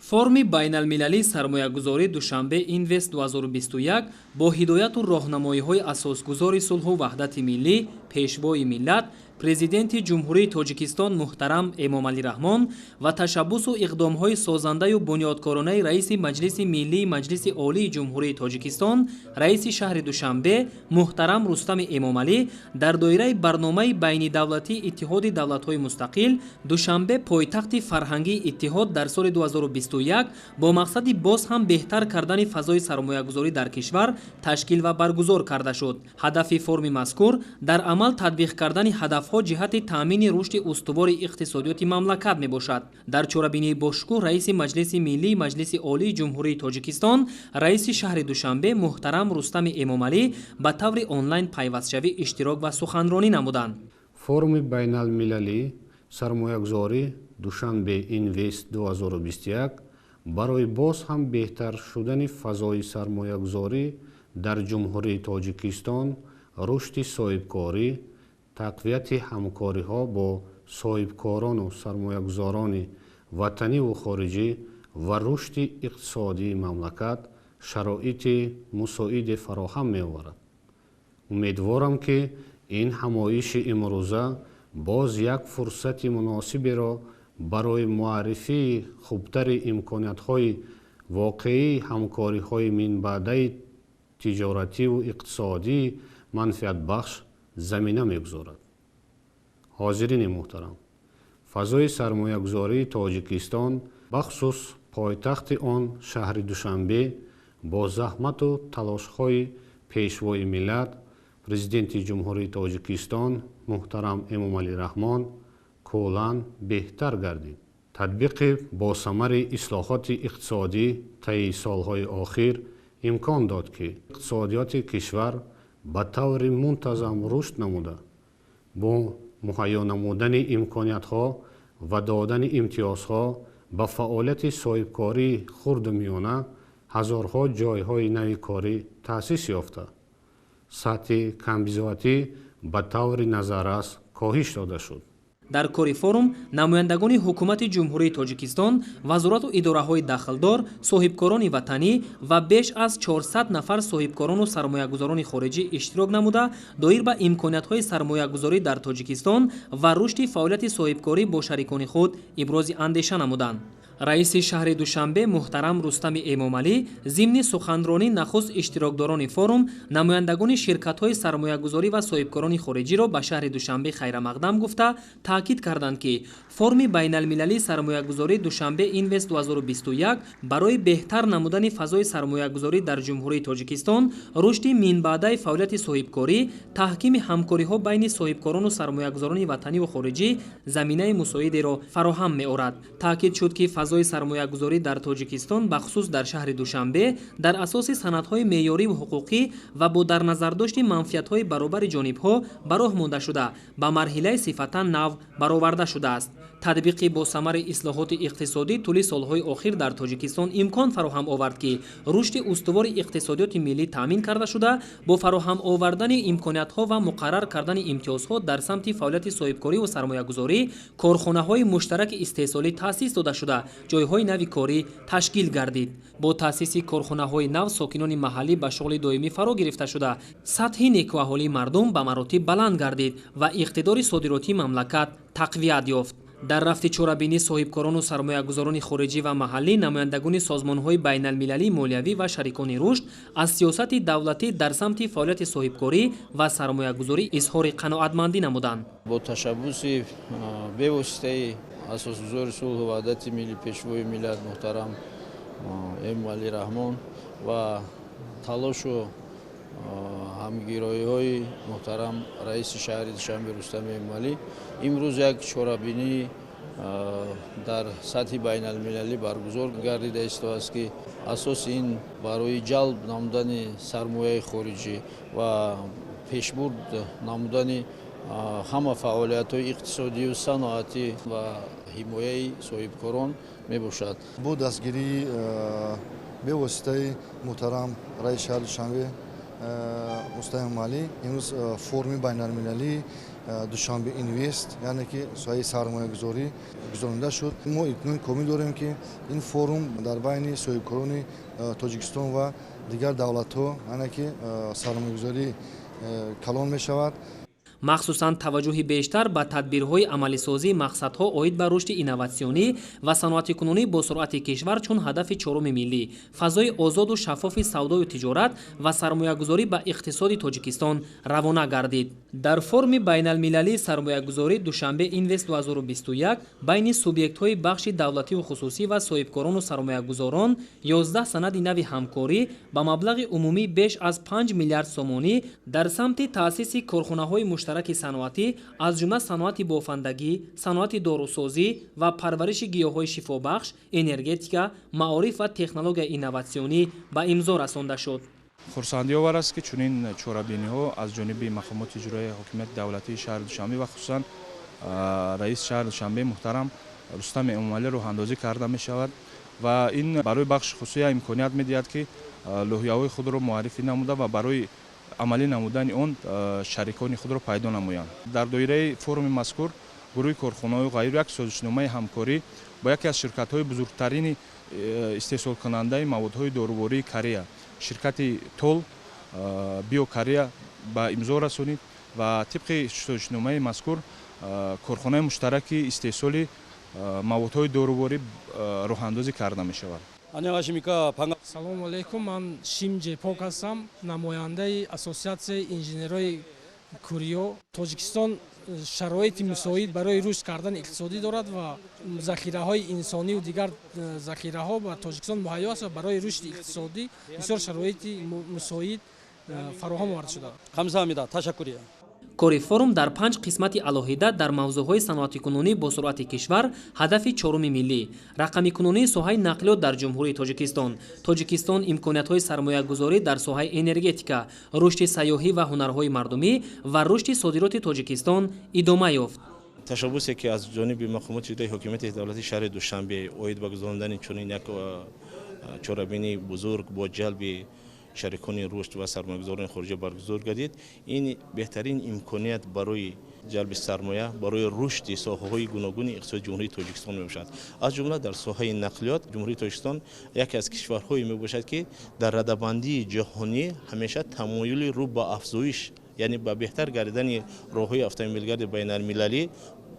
Форуми байналмилалии сармоягузорӣ Душанбе Инвест 2021 бо ҳидояту роҳнамоиҳои асосгузори сулҳу ваҳдати миллӣ, Пешвои миллат, Президенти Ҷумҳурии Тоҷикистон муҳтарам Эмомалӣ Раҳмон ва ташаббусу иқдомҳои созандаю бунёдкоронаи раиси Маҷлиси Миллии Маҷлиси Олии Ҷумҳурии Тоҷикистон, раиси шаҳри Душанбе муҳтарам Рустами Эмомалӣ дар доираи барномаи байнидавлатии Иттиҳоди давлатҳои мустақил «Душанбе — пойтахти фарҳангии иттиҳод» дар соли 2021 бо мақсади боз ҳам беҳтар кардани фазои сармоягузорӣ дар кишвар ташкил ва баргузор карда шуд. Ҳадафи форуми мазкур дар амал татбиқ кардани ҳадафҳо ҷиҳати таъмини рушди устувори иқтисодиёти мамлакат мебошад. Дар чорабинии бошукӯҳ раиси Маҷлиси Миллии Маҷлиси Олии Ҷумҳурии Тоҷикистон, раиси шаҳри Душанбе муҳтарам Рустами Эмомалӣ ба таври онлайн пайвастшавӣ иштирок ва суханронӣ намуданд. Форуми байналмилалӣ сармоягузорӣ Душанбе Инвест 2021 барои боз ҳам беҳтар шудани фазои сармоягузорӣ дар Ҷумҳурии Тоҷикистон, рушди соҳибкорӣ, тақвияти ҳамкориҳо бо соҳибкорону сармоягузорони ватаниву хориҷӣ ва рушди иқтисодии мамлакат шароити мусоиде фароҳам меоварад. Умедворам, ки ин ҳамоиши имрӯза боз як фурсати муносиберо барои муаррифии хубтари имкониятҳои воқеии ҳамкориҳои минбаъдаи тиҷоративу иқтисодии манфиатбахш замина мегузорад. Ҳозирини муҳтарам, фазои сармоягузории Тоҷикистон, бахусус пойтахти он шаҳри Душанбе, бо заҳмату талошҳои Пешвои миллат, Президенти Ҷумҳурии Тоҷикистон муҳтарам Эмомалӣ Раҳмон куллан беҳтар гардид. Татбиқи босамари ислоҳоти иқтисодӣ таи солҳои охир имкон дод, ки иқтисодиёти кишвар ба таври мунтазам рушд намуда, бо муҳайё намудани имкониятҳо ва додани имтиёзҳо ба фаъолияти соҳибкории хурду миёна ҳазорҳо ҷойҳои нави корӣ таъсис ёфта, сатҳи камбизоатӣ ба таври назаррас коҳиш дода шуд. Дар кори форум намояндагони ҳукумати Ҷумҳурии Тоҷикистон, вазорату идораҳои дахлдор, соҳибкорони ватанӣ ва беш аз 400 нафар соҳибкорону сармоягузорони хориҷӣ иштирок намуда, доир ба имкониятҳои сармоягузорӣ дар Тоҷикистон ва рушди фаъолияти соҳибкорӣ бо шарикони худ ибрози андеша намуданд. Раиси шаҳри Душанбе муҳтарам Рустами Эмомалӣ зимни суханронӣ нахуст иштирокдорони форум, намояндагони ширкатҳои сармоягузорӣ ва соҳибкорони хориҷиро ба шаҳри Душанбе хайрамақдам гуфта, таъкид карданд, ки форуми байналмилалии сармоягузорӣ Душанбе Инвест 2021 барои беҳтар намудани фазои сармоягузорӣ дар Ҷумҳурии Тоҷикистон, рушди минбаъдаи фаъолияти соҳибкорӣ, таҳкими ҳамкориҳо байни соҳибкорону сармоягузорони ватаниву хориҷӣ заминаи мусоидеро фароҳам меорад. Таъкид шуд, ки фазои сармоягузорӣ дар Тоҷикистон, бахусус дар шаҳри Душанбе, дар асоси санадҳои меъёриву ҳуқуқӣ ва бо дар назардошти манфиатҳои баробари ҷонибҳо ба роҳ монда шуда, ба марҳилаи сифатан нав бароварда шудааст. Татбиқи босамари ислоҳоти иқтисодӣ тӯли солҳои охир дар Тоҷикистон имкон фароҳам овард, ки рушди устувори иқтисодиёти миллӣ таъмин карда шуда, бо фароҳам овардани имкониятҳо ва муқаррар кардани имтиёзҳо дар самти фаъолияти соҳибкориву сармоягузорӣ корхонаҳои муштараки истеҳсолӣ таъсис дода шуда, ҷойҳои нави корӣ ташкил гардид. Бо таъсиси корхонаҳои нав сокинони маҳаллӣ ба шуғли доимӣ фаро гирифта шуда, сатҳи некӯаҳолии мардум ба маротиб баланд гардид ва иқтидори содиротии мамлакат тақвият ёфт. Дар рафти чорабинӣ соҳибкорону сармоягузорони хориҷӣ ва маҳаллӣ, намояндагони созмонҳои байналмилалии молиявӣ ва шарикони рушд аз сиёсати давлатӣ дар самти фаъолияти соҳибкорӣ ва сармоягузорӣ изҳори қаноатмандӣ намуданд. Бо ташаббуси бевоситаи асосгузори сулҳу ваҳдати миллӣ, Пешвои миллат муҳтарам Эмомалӣ Раҳмон ва талошу ҳамгироиҳои муҳтарам раиси шаҳри Душанбе Рустами Эмомалӣ имрӯз як чорабинӣ дар сатҳи байналмилалӣ баргузор гардида истодааст, ки асоси ин барои ҷалб намудани сармояи хориҷӣ ва пешбурд намудани ҳама фаъолиятҳои иқтисодию саноатӣ ва ҳимояи соҳибкорон мебошад. Бо дастгирии бевоситаи муҳтарам раиси шаҳри Душанбе Рустам Эмомалӣ имрӯз форуми байналмилалии Душанбе Инвест, яъне ки соҳаи сармоягузорӣ гузаронида шуд. Мо итминони комил дорем, ки ин форум дар байни соҳибкорони Тоҷикистон ва дигар давлатҳо, яъне ки сармоягузорӣ калон мешавад. Махсусан таваҷҷӯҳи бештар ба тадбирҳои амалисозии мақсадҳо оид ба рушди инноватсионӣ ва саноатикунонӣ бо суръати кишвар чун ҳадафи чоруми миллӣ, фазои озоду шаффофи савдою тиҷорат ва сармоягузорӣ ба иқтисоди Тоҷикистон равона гардид. Дар форуми байналмилалии сармоягузорӣ Душанбе Инвест 2021 байни субъектҳои бахши давлативу хусусӣ ва соҳибкорону сармоягузорон 11 санади нави ҳамкорӣ ба маблағи умумӣ беш аз 5 миллиард сомонӣ дар самти таъсиси корхонаҳои муштараки саноатӣ, аз ҷумла саноати бофандагӣ, саноати дорусозӣ ва парвариши гиёҳҳои шифобахш, энергетика, маориф ва технологияи инноватсионӣ ба имзо расонда шуд. Хурсандиовар аст, ки чунин чорабиниҳо аз ҷониби мақомоти иҷроияи ҳокимияти давлатии шаҳри Душанбе ва хусусан раиси шаҳри Душанбе муҳтарам Рустам Эмомалӣ роҳандозӣ карда мешавад ва ин барои бахши хусусия имконият медиҳад, ки лоҳияҳои худро муаррифӣ намуда ва барои амалӣ намудани он шарикони худро пайдо намоянд. Дар доираи форуми мазкур гурӯҳи корхонаҳои ғайр як созишномаи ҳамкорӣ бо яке аз ширкатҳои бузургтарини истеҳсолкунандаи маводҳои дорувории Корея, ширкати Тол Биокорея, ба имзо расонид ва тибқи созишномаи мазкур корхонаи муштараки истеҳсоли маводҳои доруворӣ роҳандозӣ карда мешавад. Салому алейкум, ман Шим Ҷепок ҳастам, намояндаи Ассотсиатсияи инженерҳои Куриё. Тоҷикистон шароити мусоид барои рушд кардани иқтисодӣ дорад ва захираҳои инсонию дигар захираҳо ба Тоҷикистон муҳайё аст ва барои рушди иқтисодӣ бисёр шароити мусоид фароҳам оварда шудааст. Кори форум дар панҷ қисмати алоҳида дар мавзӯъҳои саноатикунонӣ бо суръати кишвар, ҳадафи чоруми миллӣ, рақамикунонии соҳаи нақлиёт дар Ҷумҳурии Тоҷикистон, Тоҷикистон, имкониятҳои сармоягузорӣ дар соҳаи энергетика, рушди сайёҳӣ ва ҳунарҳои мардумӣ ва рушди содироти Тоҷикистон идома ёфт. Ташаббусе, ки аз ҷониби мақомоти иҷроияи ҳокимияти давлатии шаҳри Душанбе оид ба гузарондани чунин як чорабинии бузург бо ҷалби шарикони рушд ва сармоягузорони хориҷа баргузор гардид, ин беҳтарин имконият барои ҷалби сармоя барои рушди соҳаҳои гуногуни иқтисоди Ҷумҳурии Тоҷикистон мебошад, аз ҷумла дар соҳаи нақлиёт. Ҷумҳурии Тоҷикистон яке аз кишварҳое мебошад, ки дар радабандии ҷаҳонӣ ҳамеша тамоюли рӯ ба афзоиш, яъне ба беҳтар гардидани роҳҳои автомобилгарди байналмилалӣ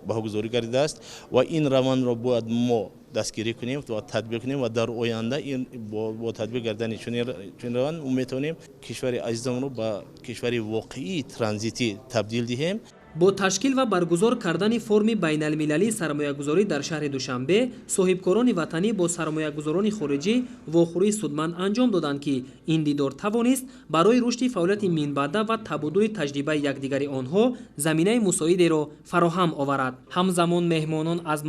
баҳогузорӣ гардидааст ва ин равандро бояд мо дастгирӣ кунем ва татбиқ кунем ва дар оянда бо татбиқ гардидани чунин раванд мо метавонем кишвари азизамонро ба кишвари воқеии транзитӣ табдил диҳем. Бо ташкил ва баргузор кардани форуми байналмилалии сармоягузорӣ дар шаҳри Душанбе соҳибкорони ватанӣ бо сармоягузорони хориҷӣ вохӯрии судманд анҷом доданд, ки ин дидор тавонист барои рушди фаъолияти минбаъда ва табодули таҷрибаи якдигари онҳо заминаи мусоидеро фароҳам оварад. Ҳамзамон меҳмонон аз